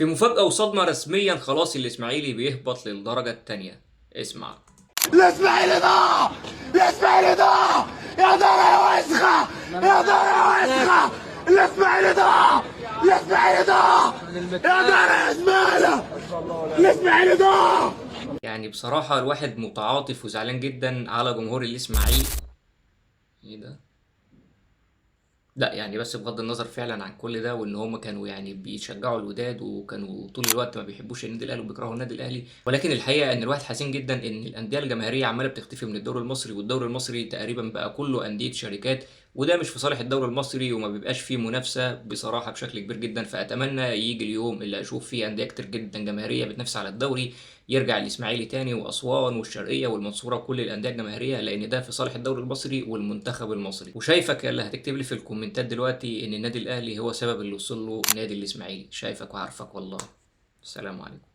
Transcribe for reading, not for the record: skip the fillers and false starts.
في مفاجأة وصدمة رسميا، خلاص الإسماعيلي بيهبط للدرجة الثانية. اسمع. الاسماعيلي ضاع، الاسماعيلي ضاع، يا دار يا وسخه، يا دار يا وسخه، الاسماعيلي ضاع، الاسماعيلي ضاع، يا دار يا زباله، الاسماعيلي ضاع. يعني بصراحة الواحد متعاطف وزعلان جدا على جمهور الإسماعيلي. ايه ده؟ لا يعني بس بغض النظر فعلا عن كل ده، وان هم كانوا يعني بيشجعوا الوداد وكانوا طول الوقت ما بيحبوش النادي الاهلي وبيكرهوا النادي الاهلي، ولكن الحقيقة ان الواحد حزين جدا ان الاندية الجماهيرية عماله بتختفي من الدوري المصري، والدوري المصري تقريبا بقى كله اندية شركات، وده مش في صالح الدوري المصري وما بيبقاش فيه منافسه بصراحة بشكل كبير جدا. فاتمنى يجي اليوم اللي اشوف فيه اندية كتير جدا جماهيرية بتنافس على الدوري، يرجع الاسماعيلي تاني واسوان والشرقية والمنصوره وكل الاندية الجماهيرية، لان ده في صالح الدوري المصري والمنتخب المصري. وشايفك اللي هتكتب لي في الكومنتات دلوقتي ان النادي الاهلي هو سبب اللي وصل له نادي الاسماعيلي، شايفك وعارفك والله. السلام عليكم.